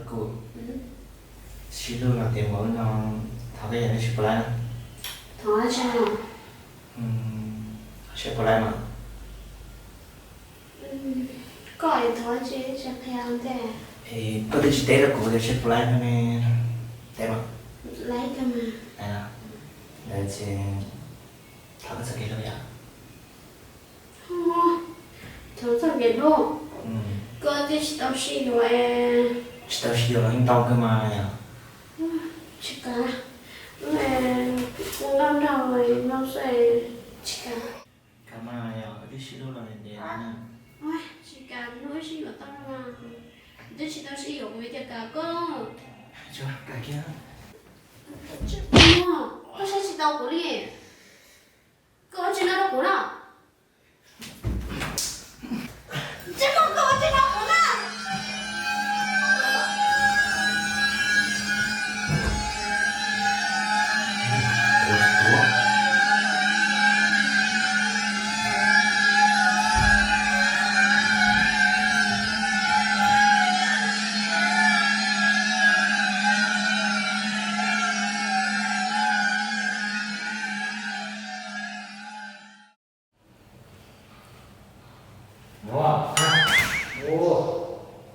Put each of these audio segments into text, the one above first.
Kuv sib hlub no tias mus no, thov koj yam li seb puas laib. Thov seb, seb puas laib mas. Koj thov tsis qhia ntej. Koj twb tsis teb rau kuv tias seb puas laib no ne. Teb mas. Laib kawg mas. Ntawd ces thov koj txoj kev hlub yom. Thov txoj kev hlub. Koj twb tsis tau sib yuav. Tsis tau sib yuav los yeej tau kawg mas yom. Tsis kav, kuv nrauj nrauj no xwb, tsis kav. Kav mas yog wb twb sib hlub los ntev ntev. Tsis kav, hnub wb sib yuav tau no mas, twb tsis tau sib yuav kuv yuav cas kav koj. Tsis kav kiag. Koj saib tsis tau kuv li. Koj ua tsis no rau kuv na. Tsis muaj koj ua tsis no kuv na. Ua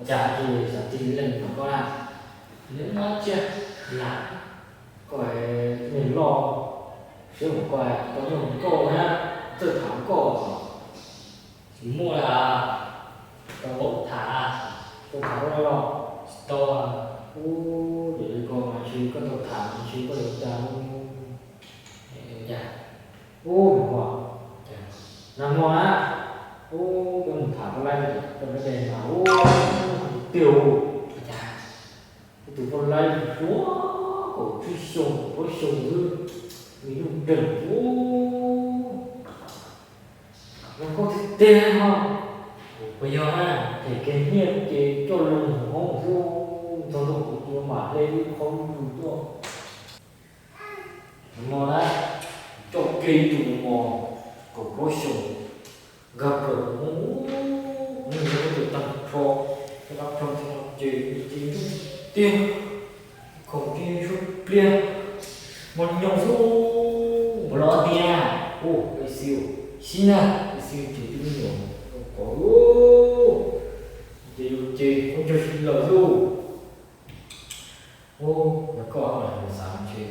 cas tsis xav tig leej koj na? Neb no tsiaj lam koj niag loj, siab mus koj tau nyob nkauj na, txawj tham nkauj. Tsis muaj li, tau npaum tham, tau tham loj loj tsis tau. Ub, yog li koj mas ntshe koj tau tham ntshe koj yuav tag. Ub, nag hmo, nag hmo na, ub, koj mus tham koj laib koj laib mas ub, tiag ub, ib tug poj laib hluas kaum tsib xyoo plaub xyoo xwb, me lub nreeg ub, zoo nkauj tiag tiag no. Puas yog na? Ces kiag nyiaj ces coj loo hauv hoob xwb, txog ntua kuv tus mam hle ib qho lub ntu tuaj. No na, coj kiag ib tug mos kaum plaub xyoos nkag plaws hauv hoob, nws muab tus tag nrho, cov qab plho tag no ces ces ntsuab tiag, khoom ces ntsuab pliag, mos nyoos xwb. Ua los tiag, ua xib na, xib na ces twb nyuam kov ces yus ces kub ntsuag si lawm xwb. Ub, yog koj mas xav ntshe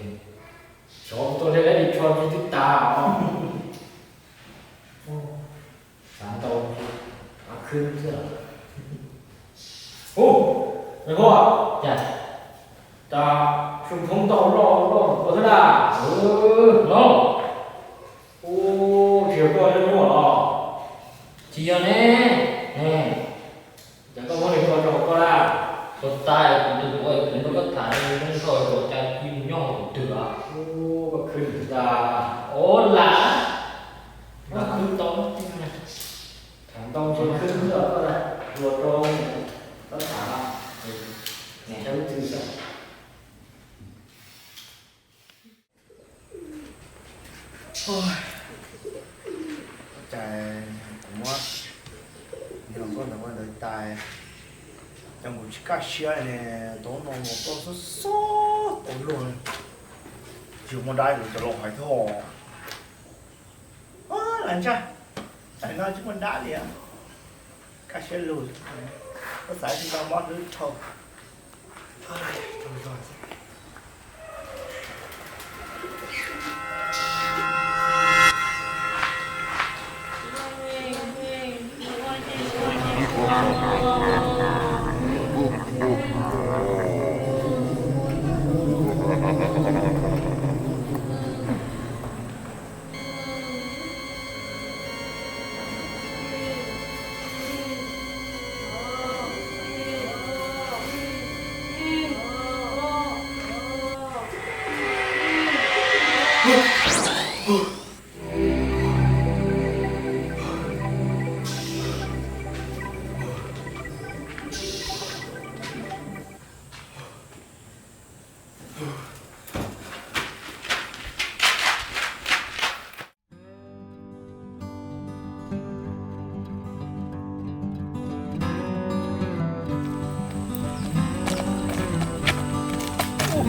xyov tua dej lab dis tsho ntshe twb tas os. Xav ntau ntshe av khwb xwb. Ub, nag hmo, cas, cas su phoob ntau loj loj ua thiab na? No. Ub, tsis yog koj nyob nyuaj los? Tsis yog ne, ne. Cas koj muab nws tso rau koj laj? Tso tas, kuv tus tuav kuv nrog koj tham zoo nkauj, cas cia mus nyob hauv kuv twg lawm? Ub, koj khwb nws tas. Ua lam, koj khwb tau, tham ntau ntshe khwb xwb os koj, hluas rau koj tham, nws saib lub twg xwb. Cas kuv muab niag hluas nkauj ntawd ua ntawd tas, cas kuv tsis kaj siab ne, tau no mus tau xob xob tau luag, tsis muaj dab kuv cov laus hais thiab. Lam ntsaj, tam no tsis muaj dab li, kaj siab lug, koj xav tsis tau mob hlwb dhau.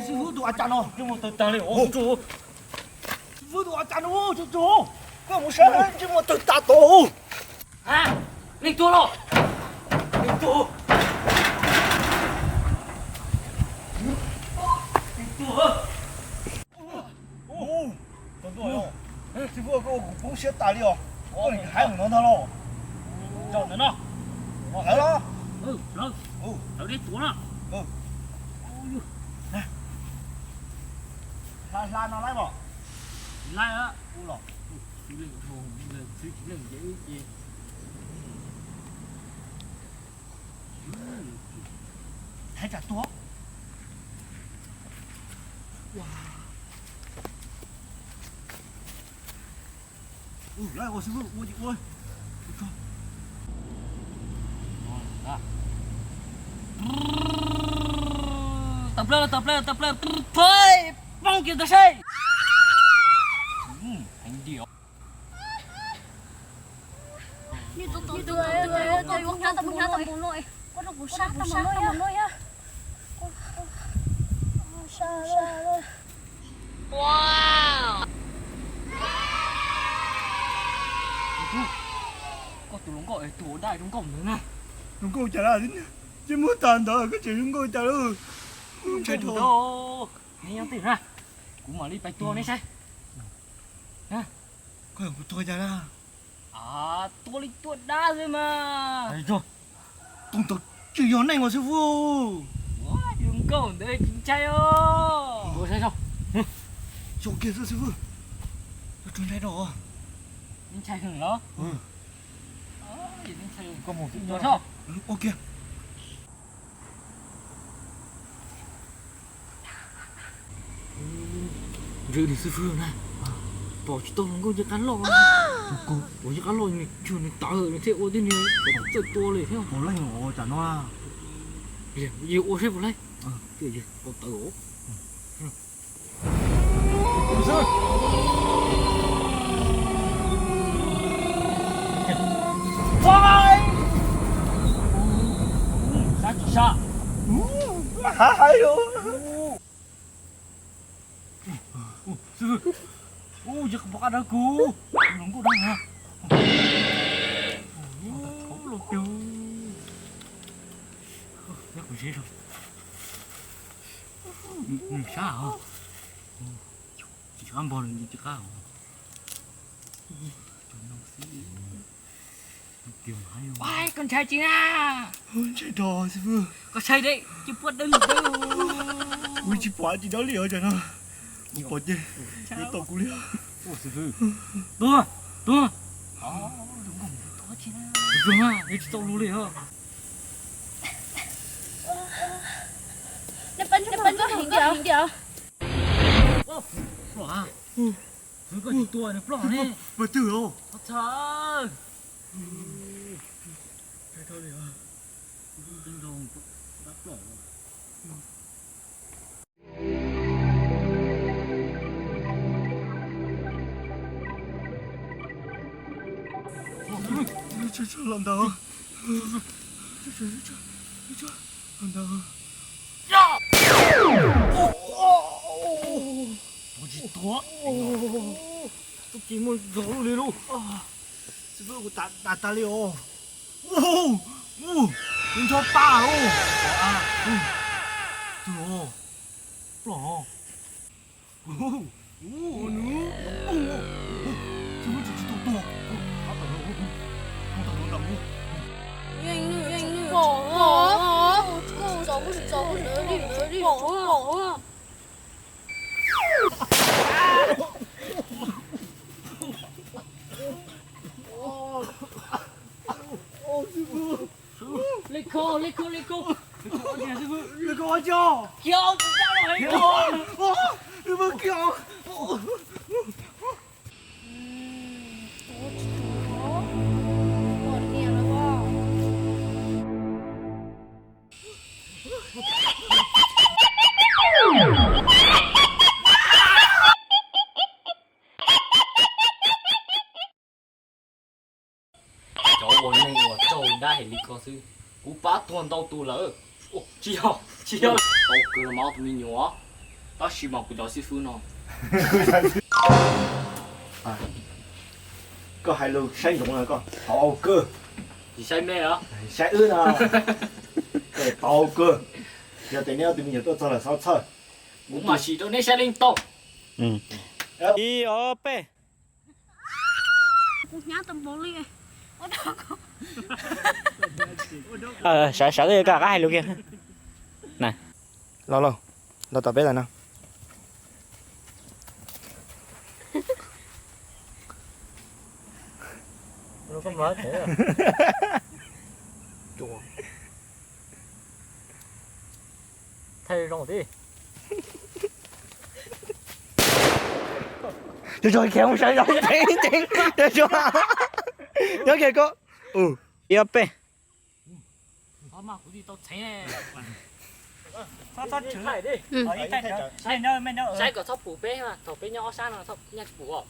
Xib hwb tus a cas no, ntsej muag tawg tag li, ntsej muag tawg tag tod. Leej twg los? Leej twg? Leej twg? Xib fwb, koj ua kuv poob siab tas li os. Koj nim hais mus no ntag los? Lawv los? Lawv deb tuav na. Hla hla no laib los? Laib a. Ua los. Tsis leej dhau, tsis leej nce wb ces. Hais tsam tuag. Ua xib fwb, ua ces ua. Tawm plaws, tawm plaws, tawm plaws, poob kiag ntawd seb. Heev diam. Koj tus hluas nkauj es tus ua dab zoo nkauj ntawd na. Zoo nkauj cas lawm? Ces muab tas ntawd koj tseem zoo nkauj cas lawm? Ntshai dhau. Neb nyob twg na, kuv mam li pais tua neb saib. Koj yog kuv tua cas lawm? Tua li tua dab xwb mas. Tus ntawd tsis yog neeg os xib fwb. Zoo nkauj ntawd tsis ntshai os. Tua saib. Zoo kiag xwb xib fwb. Yog tsuas ntshai rau. Neb ntshai heev los? Koj mus tua saib. Ua kiag. Ntshe nws xib fwb na, pom tsis tau hluas nkauj ncej qab loj. Uas ncej qab loj nws cuag nws tawv nws thiaj ua tib nws txawj tua li thiab. Puas laij os tam no? Yog ua saib puas laij. Twb yog tau tawv os. Sab tsis sab. Hav hais. Ub, yog pom qab dawb kuv, hluas nkauj dab na. Ub, los tiag. Nyob kuv zeb zog. Nws sab os. Tsis qab npog los nws tsis qab os. Koj ntshai tsis na? Ntshai rau xib fwb. Koj saib deb, cia puab dawb dawb. Kuv tsis pom tsis dawb li os tam no. Kuv pom ces yuav tom kuv li. Tua, tua. Tua, tua, tsis tau lus li os. Neb pab ntsej muag heev tiag. Xwb koj tsis tua nws ploj ne. Mas twg os? Txhawj. Los ntawd. Los ntawd. Tua tsis tua. Tub ci muaj zog lub li lub. Xib fwb, kuv tas tas li os. Ub, ub, nws ncho tas os. Twg os? Ploj os. Ub, ub, nws, ub, xib fwb, tsis tsis tau tuag. Tab tom los, tab tom los nram ub. Yeej nws, yeej nws, pom, pom, pom, pom. Li kho, li kho, li kho. Li kho ua cas? Li kho ua cas? Khiav ua tsis tau li kho. Li kho. Cov ua neeg uas raug dab hem li koj xwb, kuv pab tuag ntau tus lawm. Tsis yog, tsis yog, tau kawg los mas ob tug me nyuam, tab sis mas kuv cov xib fwb no. Koj hais lus saib ntsoov na koj, tau kawg. Tsis saib me los? Saib wb no. Koj tau kawg. Yog tias neb ob tug me nyuam tuaj txog lawm txhob txhawj. Kuv mam sim rau neb saib leej tau. Ib ob peb. Kuv hnyav tau npaum li. Sawv sawv ko qab hais lus kiag. Los lauj, los tom peb lawm no. Thaij zoo tib. Cov tso khiav mus sawv zos ceev ceev, cov tso. Nyob kiag koj. Ib ob peb. Saib kom txhob pum peb, thaum peb nyob ob sab no nyob tsis pum os.